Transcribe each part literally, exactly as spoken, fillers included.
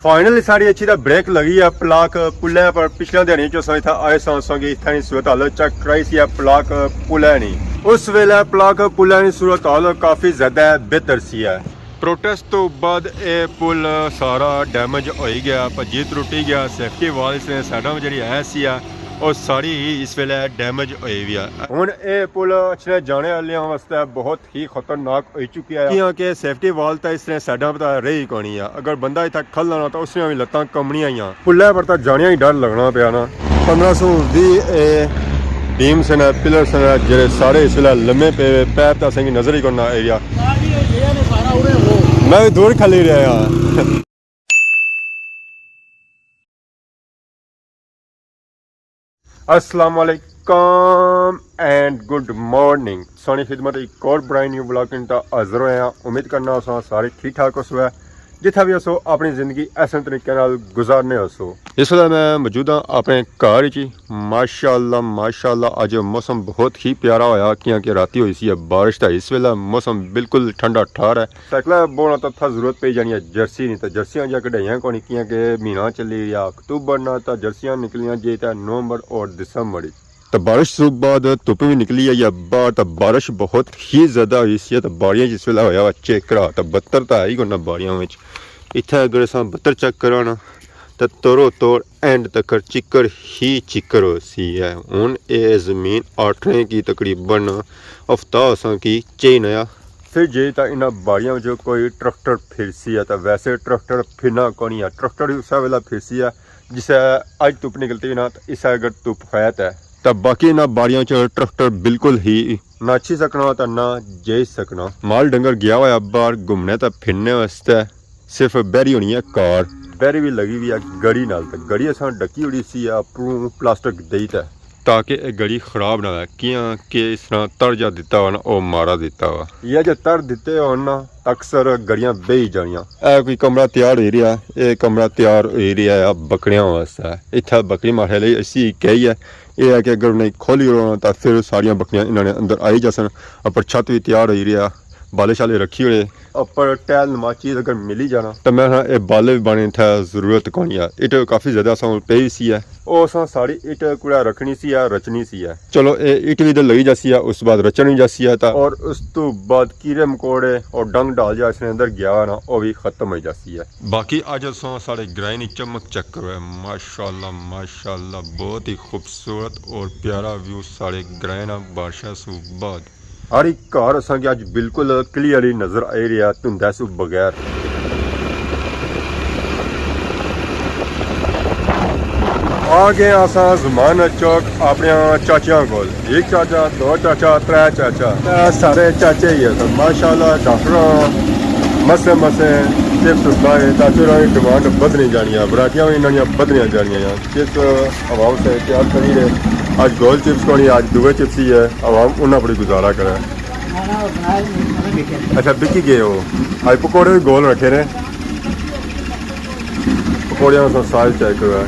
فائنلی ساڑی اچھی دا بریک لگی ہے پلاک پلے پر۔ پچھلے دیہاڑی چ اساں اتھا آئے ساں، اساں کی اتھا نی صورت حال چیک کرائی سی ہے پلاک پلے نی۔ اس ویلے پلاک پلے نی صورت حال کافی زیادہ بہتر سی ہے۔ پروٹیسٹ تو بعد اے پل سارا ڈیمیج ہوئی گیا، بھجی ترٹی گیا، سیفٹی وال اس نے سائیڈاں میں جڑی ہے سی ہے، او ساری ہی اس ویلے ڈیمیج ہوئی ہوئی ہے۔ ہن اے پل اچھنے جانے آلیاں واسطے بہت ہی خطرناک ہوئی چکی ہے، کیونکہ سیفٹی وال تاں اس نے سائیڈاں پہ تاں رہی کونی ہے۔ اگر بندہ اتھا کھلنا نا تاں اس نے وی لتاں کمنیاں ہیاں۔ پلے پر تاں جانیاں ہی ڈر لگنا پیا نا۔ پندرہ سو ویہہ اے بیم سے نا، پلر سے نا، جڑے سارے اس ویلے لمے پے ہوئے، پیر تاں اساں کی نظر ہی کونا ایریا۔ میں وی دور کھلی رہیا ہاں۔ السلام علیکم اینڈ گڈ مارننگ۔ سانی خدمت ایک اور برائے نیو بلاگ کن تا حاضر ہوئے ہیں۔ امید کرنا اساں سارے ٹھیک ٹھاک ہو سو ہے، جتھا بھی ہو سو اپنی زندگی احسن طریقے نال گزارنے ہو سو۔ اس ویلے میں موجود ہاں اپنے گھر وچ۔ ماشاءاللہ، ماشاءاللہ، اج موسم بہت ہی پیارا ہویا، کیونکہ راتی ہوئی سی ہے بارش، تا اس ویلے موسم بالکل ٹھنڈا ٹھار ہے۔ سائیکل بونا تاں تھا ضرورت پئی جانی ہے جرسی نی، تاں جرسیاں جا کڈھائیاں کونی، کیاں کہ مہینہ چلی رہیا اکتوبر نا، تاں جرسیاں نکلیاں جے تاں نومبر اور دسمبر وچ۔ تاں بارش سوں بعد دھپ وی نکلی آئی ہے باہر، تاں بارش بہت ہی زیادہ ہوئی سی، تاں باڑیاں جس ویلے ہویا وا چیک کرا، تاں بتر تاں ہے ہی کونا باڑیاں وچ۔ اتھے اگر اساں بتر چیک کراں نا، تاں تورو تور اینڈ تک چکر ہی چکر ہو سی ہے۔ ہن اے زمین آٹھنے کی تقریباً ہفتہ اساں کی چاہی نیا۔ پھر جے تاں انہاں باڑیاں وچ کوئی ٹریکٹر پھرسی ہے، تاں ویسے ٹریکٹر پھرنا کونی ہے، ٹریکٹر اسے ویلے پھرسی ہے جسے اج دھپ نکلتی ہے نا، تاں اسے اگر دھپ ہے تاں۔ تاں باقی انہاں باڑیاں وچ ٹریکٹر بالکل ہی نہ اچھی سکنا تاں نہ جائی سکنا۔ مال ڈنگر گیا ہویا باہر گھومنے تاں پھرنے واسطے، صرف بہری ہونی ہے کار۔ بہری وی لگی ہوئی ہے گڑی نال، تے گڑی اساں ڈکی ہوئی سی اپروں پلاسٹک دئی تے، تاکہ اے گڑی خراب نہ ہوئے، کیاں کہ اس طرح تڑ جا دتا ہوا نا، او مارا دتا ہوا۔ یہ جو تڑ دتے ہون نا، اکثر گڑیاں بہی جانیاں۔ اے کوئی کمرہ تیار ہوئی رہیا، اے کمرہ تیار ہوئی رہیا ہے بکریاں واسطے۔ اتھا بکری ماڑے لئی اسی کہی ہے، اے ہے کہ اگر انہیں کھولی رہو نا، تاں پھر ساریاں بکریاں انہاں نے اندر آئی جاسن۔ اپر چھت وی تیار ہوئی رہیا، بالے شالے رکھی ہوئے۔ اپر ٹہل نما چیز اگر ملی جانا۔ تاں میں ہاں اے بالے وی بانے تھا ضرورت کونی ہے۔ اٹ کافی زیادہ اساں کول پئی سی ہے۔ او اساں ساری اٹ کوڑا رکھنی سی ہے، رچنی سی ہے۔ چلو اے اٹ وی تے لگی جاسی ہے، اس بعد رچن وی جاسی ہے تاں۔ اور اس تو بعد کیڑے مکوڑے اور ڈنگ ڈال جا اس نے اندر گیا نا، او وی ختم ہوئی جاسی ہے۔ باقی اج اساں ساڑے گرائیں نی چمک چیک کرو ہے، ماشاءاللہ، ماشاءاللہ، بہت ہی خوبصورت اور پیارا ویو ساڑے گرائیں نا بارشاں سوں بعد۔ ہر ایک گھر اساں کی اج بالکل کلیئرلی نظر آئی رہیا دھندے سوں بغیر۔ آ گئے اساں زمان چوک اپنے چاچیاں کول۔ ایک چاچا، دو چاچا، ترے چاچا۔ اے سارے چاچے ہی ہے۔ ماشاءاللہ ڈاکٹر مسے مسے چپس لائے تاکہ انہاں دی ڈیمانڈ بدھنی جانی ہے، ورائٹیاں وی انہاں دیاں بدھنیاں جانیاں ہیں۔ چپس عوام سے تیار کری رہے۔ اج گول چپس کونی، اج دوئے چپس ہی ہے، عوام انہاں پر ہی گزارا کرے۔ اچھا، بکی گئے ہو۔ اج پکوڑے وی گول رکھے نے۔ پکوڑیاں دا سائز چیک کرو ہے۔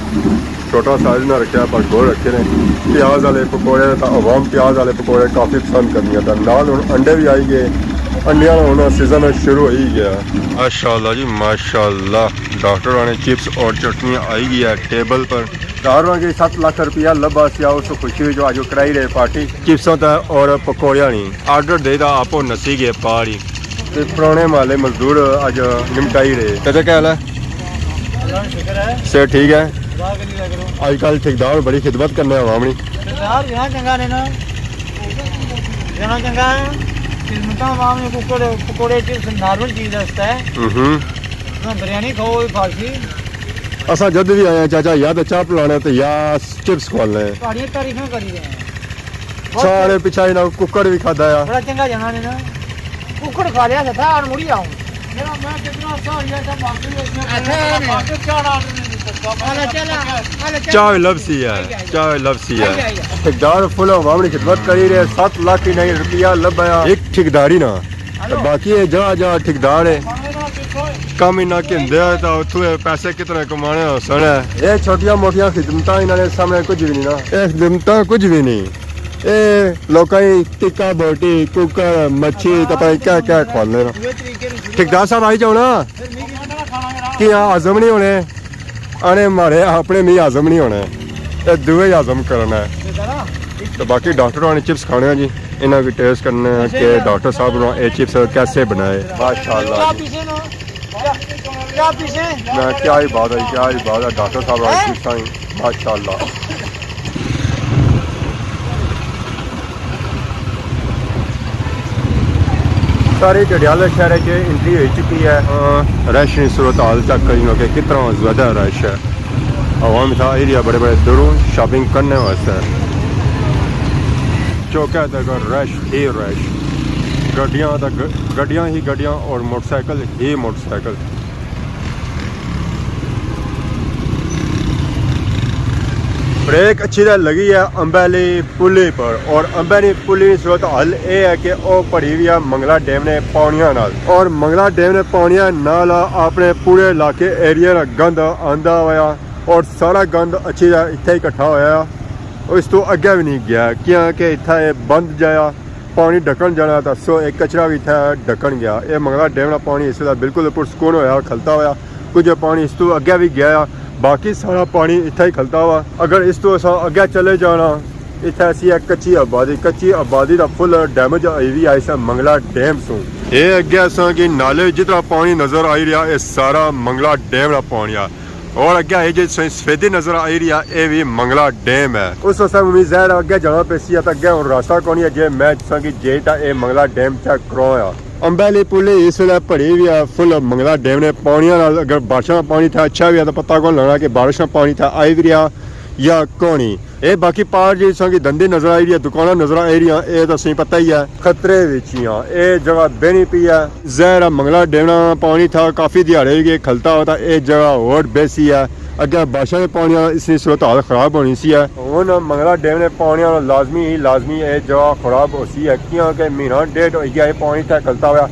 چھوٹا سائز نہ رکھیا، پر گول رکھے نے۔ پیاز والے پکوڑے، تاں عوام پیاز والے پکوڑے کافی پسند کرنی ہے۔ تاں نال ہن انڈے وی آئی گئے۔ انڈیاں دا ہن سیزن شروع ہوئی گیا۔ ماشاءاللہ جی، ماشاءاللہ۔ ڈاکٹر ہوراں نے چپس اور چٹنی آئی گئی ہے ٹیبل پر۔ ڈاکٹر ہوراں کی ست لاکھ روپیہ لبھا سی، اس خوشی وچ اج کرائی رہے پارٹی۔ چپساں تے اور پکوڑیاں نی آرڈر دے تاں آپو نسی گئے باہر ہی۔ تے پرانے محلے مزدور اج نمٹائی رہے۔ چاچا کیا حال ہے؟ اللہ کا شکر ہے۔ صحت ٹھیک ہے؟ خدا کری رہا کرو۔ اج کل ٹھیکیدار بڑی خدمت کرنے عوام نی۔ ٹھیکیدار جنا چنگا نے نا۔ جنا چنگا ہے۔ خدمتاں عوام نے، پکوڑے، پکوڑے چپس نارمل چیز ہے اس تے۔ ہوں۔ بریانی کھاؤ، وہ بھی فارسی۔ اساں جد بھی آئے ہیں چاچا، یا تے چاہ پلانے تے یا چپس کھوانے۔ تہاڈیاں تعریفاں کری رہے ہیں۔ بہت سارے پچھا انہاں ککڑ بھی کھادا ہے۔ بڑا چنگا جنا نے نا۔ ککڑ کھا لیا تھا، آن مڑی آؤں۔ میرا میں کتنا سا ہو گیا تھا، باقی اچھا، نہیں۔ باقی چاہ آرڈر نہیں دے سکتا۔ چاہ لبسی ہے، چاہ لبسی ہے۔ ٹھیکیدار فل عوام نی خدمت کری رہے، ست لاکھ ہی نہیں روپیہ لبھایا۔ ایک ٹھیکیدار ہی نا۔ تے باقی اے جا جا ٹھیکیدار ہے۔ کم انہاں کہندے آ تاں اتھوں اے پیسے کتنے کمانے ہوسن۔ اے چھوٹیاں موٹیاں خدمتاں انہاں نے سامنے کچھ بھی نہیں نا۔ اے خدمتاں کچھ بھی نہیں۔ اے لوکاں کی ٹکا بوٹی، ککڑ، مچھی، تے پتہ نہیں کیا کیا کھواندے نا۔ ٹھیکیدار صاحب آئی جاؤ نا۔ کیا ہضم نہیں ہونے، آنے مارے اپنے نہیں ہضم نہیں ہونے، اے دوئے ہی ہضم کرنا ہے۔ تو باقی ڈاکٹر ہوراں نے چپس کھانے ہیں جی، انہاں کی ٹیسٹ کرنے ہیں کہ ڈاکٹر صاحب نے اے چپس کیسے بنائے۔ ماشاءاللہ جی۔ میں کیا ہی بات ہے، کیا ہی بات ہے، ڈاکٹر صاحب نے چپس آئیں، ماشاءاللہ۔ ساری ڈڈیالہ شہر وچ انٹری ہوئی چکی ہے۔ ہاں، رش نی صورت حال چیک کری لو کہ کتنا زیادہ رش ہے۔ عوام اتھا آئی رہی ہے بڑے بڑے دوروں شاپنگ کرنے واسطے۔ چوکا تک رش ہی رش، گڈیاں تک، گڈیاں ہی گڈیاں اور موٹر سائیکل ہی موٹر سائیکل۔ بریک اچھی طرح لگی ہے امبے آلی پلی پر، اور امبے آلی پلی نی صورت حال اے ہے کہ او بھری ہوئی ہے منگلا ڈیم نے پانیاں نال، اور منگلا ڈیم نے پانیاں نال اپنے پورے علاقے ایریا نا گند آندا ہویا، اور سارا گند اچھی طرح اتھے اکٹھا ہویا۔ اس تو اگے بھی نہیں گیا کیاں کہ اتھا اے بند جایا، پانی ڈکن جانا تھا، سو اے کچرا بھی اتھا ڈکن گیا۔ اے منگلا ڈیم نا پانی اس ویلے بالکل اوپر سکون ہویا کھلتا ہویا، کچھ پانی اس تو اگے بھی گیا آ، باقی سارا پانی اتھا ہی کھلتا ہوا۔ اگر اس تو اساں اگے چلے جانا، اتھا ایسی ہے کچی آبادی، کچی آبادی دا فل ڈیمیج آئی وی آئی سا منگلا ڈیم سوں۔ اے اگے اساں کی نالے جتنا پانی نظر آئی رہیا، اے سارا منگلا ڈیم نا پانی آ۔ اور اگے اے جے تساں سفیدی نظر آئی رہی ہے، اے وی منگلا ڈیم ہے۔ اس واسطے امید ظاہر ہے اگے جانا پیسی ہے، تے اگے ہن راستہ کونی ہے، جے میں تساں کی جے تا اے منگلا ڈیم چیک کرایا۔ امبے آلی پلی اس ویلے بھری ہوئی ہے فل منگلا ڈیم نے پانیاں نال۔ اگر بارشاں نا پانی تھا اچھا بھی ہے تو پتہ کون لگنا کہ بارش نا پانی تھا آئی بھی رہیا یا کونی۔ اے باقی پار جی تساں کی دندی نظر آئی رہی ہے، دکاناں نظر آئی رہی ہیں، اے تو تساں پتہ ہی ہے خطرے وچ ہی ہیں۔ اے جگہ بہنی پئی ہے۔ ظاہر ہے منگلا ڈیم نا پانی تھا کافی دیہاڑے ہوئی گئے کھلتا ہوا، تاں اے جگہ ہور بیسی ہے۔ اگے بارشاں نے پانی نال اس نی صورت حال خراب ہونی سی ہے۔ ہن منگلا ڈیم نے پانی نال لازمی ہی لازمی اے جگہ خراب ہوسی ہے، کیاں کہ مہینہ ڈیڑھ ہوئی گیا اے پانی تھا کھلتا ہوا۔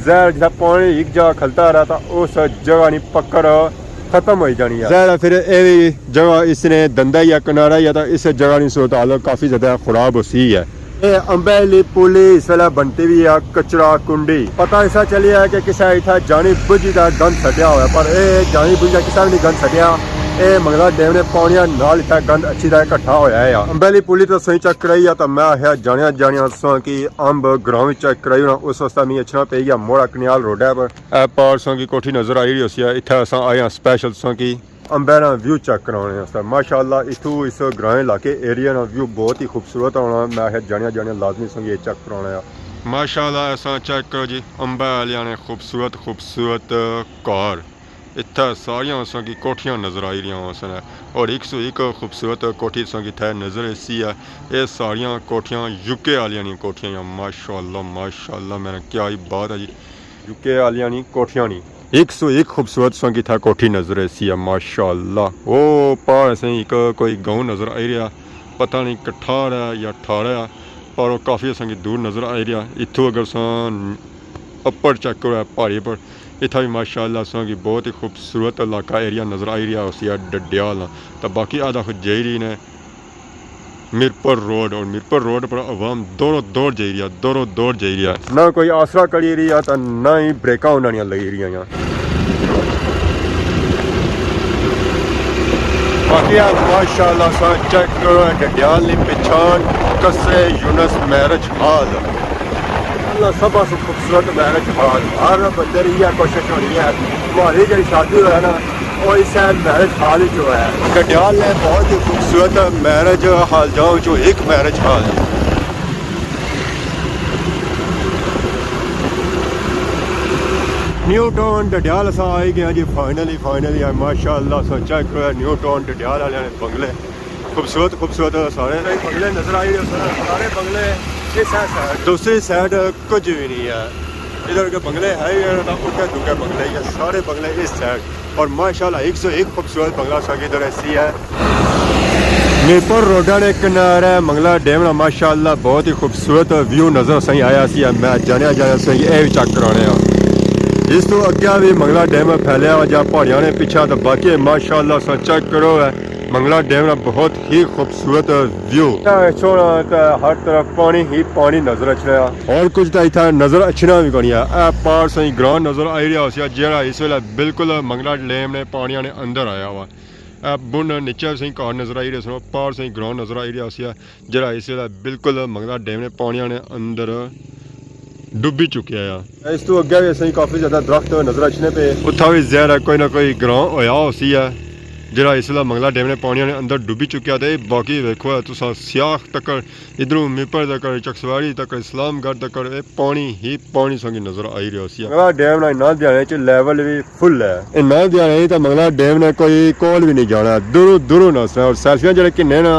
ظاہر جتھا پانی ایک جگہ کھلتا رہا تاں اس جگہ نی پکڑ ختم ہوئی جانی ہے۔ ظاہر ہے پھر اے وی جگہ اس نے دندا یا کنارہ یا تاں اس جگہ نی صورت حال کافی زیادہ خراب ہوسی ہے۔ اے امبے آلی پلی اس ویلے بنتی وی ہے کچرا کنڈی۔ پتہ ایسا چلیا ہے کہ کسے اتھا جانی بجھی دا گند سٹیا ہوا ہے، پر اے جانی بجھی دا کسے وی نہیں گند سٹیا۔ اے منگلا ڈیم نے پانیاں نال اتھا گند اچھی طرح اکٹھا ہویا ہے۔ امبے آلی پلی تو تساں چیک کرائی ہے، تاں میں آخیا جانیاں جانیاں تساں کی امب گراں وچ چیک کرائی ہونا، اس واسطے میں اچھنا پئی گیا موڑا کنیال روڈ ہے پر۔ اے پار تساں کی کوٹھی نظر آئی رہی ہوسی ہے، اتھا اساں آئے ہاں سپیشل تساں کی امبے نا ویو چیک کرانے واسطے۔ ماشاءاللہ اتھوں اس گرائیں علاقے ایریا نا ویو بہت ہی خوبصورت ہونا۔ میں آخیا جانیاں جانیاں لازمی تساں کی اے چیک کرانا ہے۔ ماشاءاللہ اساں چیک کرو جی امبے آلیاں نے خوبصورت خوبصورت گھر۔ اتھے ساریاں تساں کی کوٹھیاں نظر آئی رہیاں ہوسن، اور ایک سو ایک خوبصورت کوٹھی تساں کی اتھے نظر ایسی ہے۔ اے ساریاں کوٹھیاں یو کے آلیاں نیاں کوٹھیاں یا۔ ماشاءاللہ ماشاءاللہ میرا کیا ہی بات ہے جی۔ یو کے آلیاں نی کوٹھیاں نی۔ ایک سو ایک خوبصورت تساں کی اتھا کوٹھی نظر ایسی ہے ماشاءاللہ۔ او پار اساں ایک کوئی گاؤں نظر آئی رہیا، پتہ نہیں کٹھار ہے یا ٹھارہ ہے، پر وہ کافی اساں کی دور نظر آئی رہیا۔ اتھوں اگر اساں اپر چیک کرو ہے پہاڑی پر، اتھا بھی ماشاءاللہ اساں کی بہت ہی خوبصورت علاقہ ایریا نظر آئی رہیا ہوسی ہے ڈڈیال نا۔ تاں باقی آدھا خود جائی رہی نے میرپور روڈ، اور میرپور روڈ پر عوام دوروں دور جائی رہیا، دوروں دور جائی رہیا۔ نہ کوئی آسرا کری رہیا تاں نہ ہی بریکاں انہاں نیاں لگی رہیاں۔ باقی آ ماشاءاللہ سا چیک کرو، اے ڈڈیال نی پچھان قصر یونس میرج ہال۔ اللہ سبھا سو خوبصورت میرج ہال۔ ہر بندے دی یہ کوشش ہونی ہے، مالی جڑی شادی ہویا نا، او اس میرج ہال وچ ہویا ہے۔ ڈڈیال نے بہت ہی خوبصورت میرج ہال جاؤ جو ایک میرج ہال ہے۔ نیو ٹاؤن ڈڈیال اساں آئی گئے جی، فائنلی، فائنلی۔ ماشاءاللہ سا چیک کرو نیو ٹاؤن ڈڈیال والے نے بنگلے، خوبصورت، خوبصورت سارے بنگلے نظر آئی رہے، سارے بنگلے اس سائیڈ۔ دوسری سائیڈ کچھ بھی نہیں ہے۔ ادھر کے بنگلے ہے ہی نہیں، نہ ادھر دکے بنگلے، یہ سارے بنگلے اس سائیڈ۔ اور ماشاءاللہ ایک سو ایک خوبصورت بنگلہ ساں کی ادھر ایسی ہے۔ میرپور روڈا نے کنارے منگلا ڈیم نا ماشاءاللہ بہت ہی خوبصورت ویو نظر سائیں آیا سی۔ میں جانیا جانیا سائیں اے بھی چیک کرانے ہاں۔ اس تو اگیا بھی منگلا ڈیم پھیلیا ہوا جا پہاڑیاں نے پیچھا، تو باقی ماشاءاللہ سا چیک کرو ہے۔ منگلا ڈیم نا بہت ہی خوبصورت ویو۔ اتھا چھوڑا تے ہر طرف پانی ہی پانی نظر اچھنا ہے۔ اور کچھ تے اتھا نظر اچھنا بھی کونی ہے۔ اے پار سائیں گراں نظر آئی رہیا ہوسی، جیڑا اس ویلے بالکل منگلا ڈیم نے پانیاں نے اندر آیا ہوا۔ اے بن نیچے سائیں گھر نظر آئی رہے سن، پار سائیں گراں نظر آئی رہیا ہوسی، جیڑا اس ویلے بالکل منگلا ڈیم نے پانیاں نے اندر ڈبی چکیا ہے۔ اس تو اگے بھی اساں کی کافی زیادہ درخت نظر اچھنے پے۔ اتھا بھی ظاہر ہے کوئی نہ کوئی گراں ہویا ہوسی ہے، جیڑا اس ویلے منگلا ڈیم نے پانیاں نے اندر ڈبی چکیا۔ تے باقی ویکھو ہے تساں سیاخ تکر، ادھروں میپر تکر، چکسواری تکر، اسلام گڑھ تکر، اے پانی ہی پانی سنگی نظر آئی رہیا ہوسی ہے۔ منگلا ڈیم نا انہاں دیہاڑے چ لیول بھی فل ہے۔ انہاں دیہاڑے تے منگلا ڈیم نے کوئی کول بھی نہیں جانا، دوروں دوروں نسنا، اور سیلفیاں جڑے کنے نا،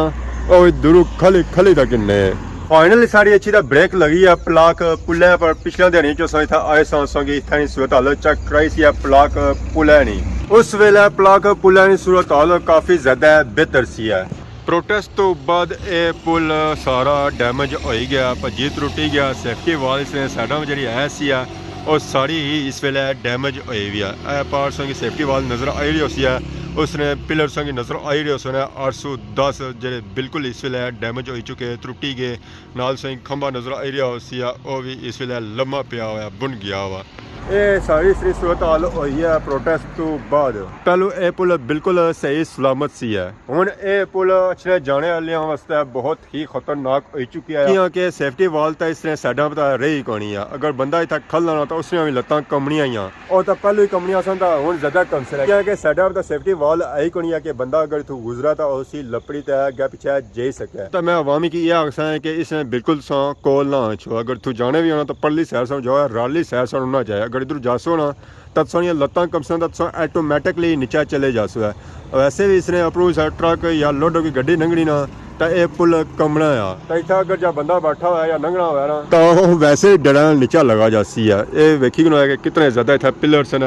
او وی دوروں کھلی کھلی تک کنے۔ فائنلی ساڑی اچھی تے بریک لگی ہے پلاک پلے پر۔ پچھلے دیہاڑیاں چ اساں اتھا آئے ساں، اساں کی اتھا نی صورتحال چیک کرائی سی ہے پلاک پلے نی۔ اس ویلے پلاک پلے نی صورتحال کافی زیادہ بہتر سی ہے۔ پروٹیسٹ تو بعد اے پل سارا ڈیمیج ہوئی گیا، بھجی ترٹی گیا، سیفٹی وال اس نے سائیڈاں وچ جڑی ہے سی ہے، او ساری ہی اس ویلے ڈیمیج ہوئی ہوئی ہے۔ اے پار سنگی سیفٹی وال نظر آئی رہی ہوسی ہے، اس نے پلر سنگی نظر آئی رہے ہوسن، آٹھ سو دس جڑے بالکل اس ویلے ڈیمیج ہوئی چکے، ترٹی گئے، نال سائیں کھمبا نظر آئی رہیا ہوسی ہے، او وی اس ویلے لمحہ پیا ہوا، بن گیا ہوا۔ اے ساری سری صورت حال ہوئی ہے پروٹیسٹ تو بعد۔ پہلو اے پل بالکل صحیح سلامت سی ہے۔ ہن اے پل اچھنے جانے آلیاں واسطے بہت ہی خطرناک ہوئی چکی ہے، کیاں کہ سیفٹی وال تاں اس نے سائیڈاں پہ تاں رہی کونی ہے۔ اگر بندہ اتھا کھل لانا تاں اس نے وی لتاں کمنیاں ہی آں۔ او تاں پہلو ہی کمنیاں سن تاں ہن زیادہ کمسن ہے، کیاں کہ سائیڈاں پہ تاں سیفٹی وال ہے ہی کونی ہے کہ بندہ اگر اتھوں گزرا تاں اسی لپڑی تے اگے پیچھے جائی سکے۔ تاں میں عوامی کی یہ آکھساں ہے کہ اس نے بالکل ساں کول نہ آنچو۔ اگر اتھوں جانے وی ہونا تاں پرلی سائیڈ ساں جاؤ، راللی سائیڈ ساں نہ جائے۔ اگر ادھر جاسو نا تاں تساں نیاں لتاں کمسن تاں تساں آٹومیٹکلی نیچے چلے جاسو ہے۔ ویسے وی اس نے اپروں سا ٹرک یا لوڈو کی گڈی لنگھنی نا تاں اے پل کمنا آ۔ تاں اتھا اگر جا بندہ بیٹھا ہویا یا لنگھنا ہویا نا تاں او ویسے ہی ڈرا نیچا لگا جاسی ہے۔ اے ویکھی کنو ہے کہ کتنے زیادہ اتھا پلر سن،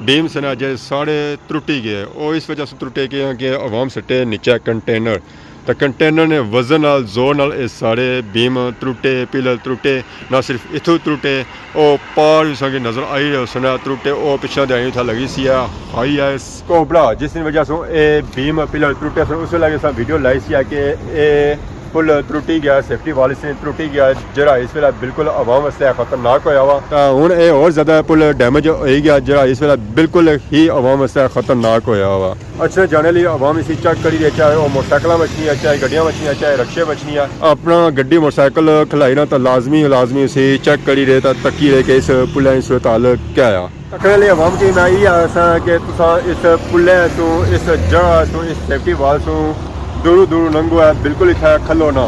بیم سن، جے سارے ترٹی گئے۔ او اس وجہ سے ترٹے کہ، کہ عوام سٹے نیچے کنٹینر۔ تے کنٹینر نے وزن نال، زور نال اے سارے بیم ترٹے، پلر ترٹے، نہ صرف اتھوں ترٹے، او پار وی سانگے نظر آئی رہے ہوسن ترٹے، او پچھاں دیہاڑی اتھا لگی سی ہے ہائی ایس کوبرا، جس نی وجہ سوں اے بیم پلر ترٹے سن۔ اس ویلے اساں ویڈیو لائی سی ہے کہ اے پل ترٹی گیا، سیفٹی وال اس نے ترٹی گیا، جیڑا اس ویلے بالکل عوام واسطے خطرناک ہویا وا۔ تاں ہن اے ہور زیادہ پل ڈیمیج ہوئی گیا، جیڑا اس ویلے بالکل ہی عوام واسطے خطرناک ہویا وا۔ اچھنے جانے آلی عوام اسی چیک کری رہے، چاہے او موٹرسائیکلاں وچ نی ہے، چاہے گڈیاں وچ نی ہے، چاہے رکشے وچ نی ہے۔ اپنا گڈی موٹرسائیکل کھلائی نا تاں لازمی، لازمی اسی چیک کری رہے تاں تکی رہے کہ اس پلے نی صورتحال کیا آ۔ تکنے آلی عوام کی میں ایہہ آکھساں کہ تساں اس پلے سوں، اس جگہ سوں، اس سیفٹی وال سوں دوروں دوروں لنگھو ہے، بالکل اتھا کھلو نا۔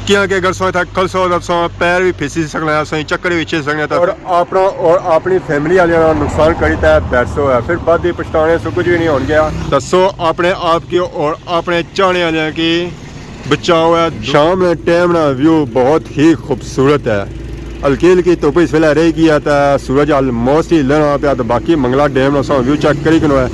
کیاں کہ اگر تساں اتھا کھلسو تاں تساں پیر وی پھسی سکنے، تساں چکر وی اچھی سکنے تاں اور اپنا اور اپنی فیملی آلیاں نا نقصان کری تے بیٹھسو ہے، پھر بعد دی پچھتانے سوں کچھ وی نی ہون گیا۔ تاں سو اپنے آپ کی اور اپنے چاہنے آلیاں کی بچاؤ ہے۔ شام نے ٹائم نا ویو بہت ہی خوبصورت ہے۔ ہلکی ہلکی دھوپ اس ویلے رہی گئی ہے تے سورج آلموسٹ ہی لہنا پیا تے باقی منگلا ڈیم نا اساں ویو چیک کری کنو ہے۔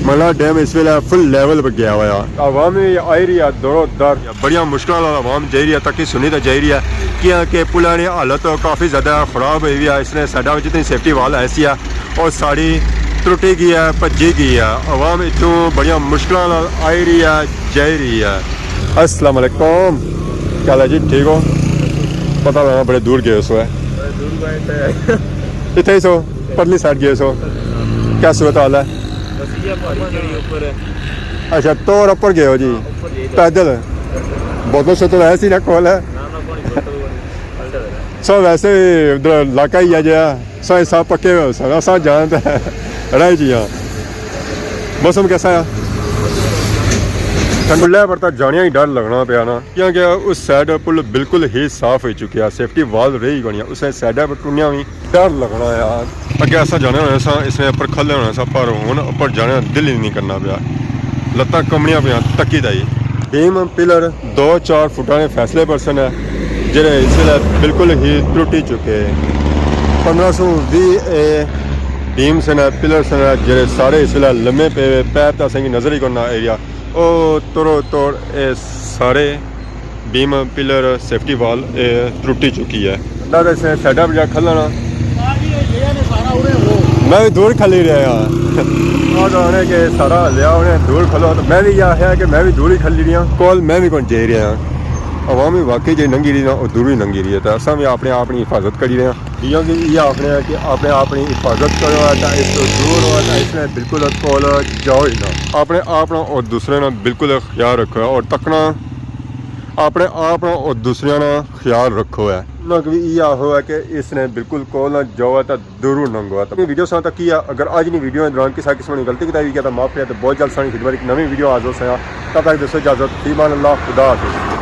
منگلا ڈیم اس ویلے فل لیول پر گیا ہوا۔ عوام وی آئی رہی ہے دورو در۔ بڑیاں مشکلاں نال عوام جائی رہی ہے، تکی سنی تے جائی رہی ہے، کیاں کہ پلاں نی حالت کافی زیادہ خراب ہوئی ہوئی ہے۔ اس نے سائیڈاں وچ جتنی سیفٹی وال ایسی ہے، او ساری ترٹی گئی ہے، بھجی گئی ہے۔ عوام اتھوں بڑیاں مشکلاں نال آئی رہی ہے، جائی رہی ہے۔ السلام علیکم، کیا حال ہے جی؟ ٹھیک ہو؟ پتہ لگا بڑے دور گئے سو ہے۔ بڑے دور گئے تھے۔ اتھے ہی سو، پرلی سائیڈ گئے سو۔ کیا صورت حال ہے؟ بس یہ پہاڑی جڑی اوپر ہے۔ اچھا، تو اور اوپر گئے ہو جی؟ ہاں، اوپر جائی دے۔ پیدل؟ بوتل شوتل ہے سی نا کول ہے؟ نہ، نہ، پانی بوتل وانی۔ سو ویسے بھی ادھر علاقہ ہی ہے جہاں۔ سائیں صاحب پکے ہوئے سن، اساں جان تے رہ جیاں۔ موسم کیسا ہے؟ ٹھنڈ پلے پر تاں جانیاں ہی ڈر لگنا پیا نا، کیونکہ اس سائیڈ پل بالکل ہی صاف ہوئی چکیا، سیفٹی وال رہی کونی، اس سائیڈ پر ٹرنیاں وی ڈر لگنا یار۔ اگے اساں جانے ہونے ساں، اس نے اپر کھلے ہونے ساں، پر ہن اپر جانے نا دل ہی نہیں کرنا پیا۔ لتاں کمنیاں پیاں تکی تائی۔ بیم پلر دو چار فٹاں نے فاصلے پر سن، جڑے اس ویلے بالکل ہی ترٹی چکے۔ پندرہ سو ویہہ اے بیم سن، پلر سن، جڑے سارے اس ویلے لمے پے ہوئے، پیر تے اساں کی نظر ہی کونا ایریا۔ او توڑو توڑ اے سارے بیم پلر سیفٹی وال اے ترٹی چکی ہے۔ نہ تے اسے سیٹ اپ جا کھلنا۔ میں بھی دور کھلی رہا ہاں۔ آنے کہ سارا لیا انہیں دور کھلو، تو میں بھی یہ آخیا کہ میں بھی دور ہی کھلی رہیا۔ کول میں بھی کون جائی رہیا ہاں۔ عوام بھی واقعی جی ننگی رہی نا، وہ دور ہی ننگی رہی ہے، تو اساں بھی اپنے آپ نی حفاظت کری رہے ہیں۔ یہ کہ یہ آخنے ہیں کہ اپنے آپ نی حفاظت کرو، تو اس تو دور ہو، تو اس نے بالکل کول جاؤ ہی نا۔ اپنے آپ نا اور دوسرے نا بالکل خیال رکھو اور تکنا، اپنے آپ نا اور دوسرے نا خیال رکھو ہے۔ انہاں کو بھی یہ آخو ہے کہ اس نے بالکل کول نہ جاؤ ہے، تو ضرور ننگو۔ اپنی ویڈیو ساں تک کیا، اگر اج نی ویڈیو دوران کسا قسم نی غلطی کیتا ہوئی گیا تو معاف کرے، تو بہت جلد سانی خدمت ایک نویں ویڈیو حاضر ہوساں۔ تب تک دوستو اجازت، فی امان اللہ، خدا حافظ۔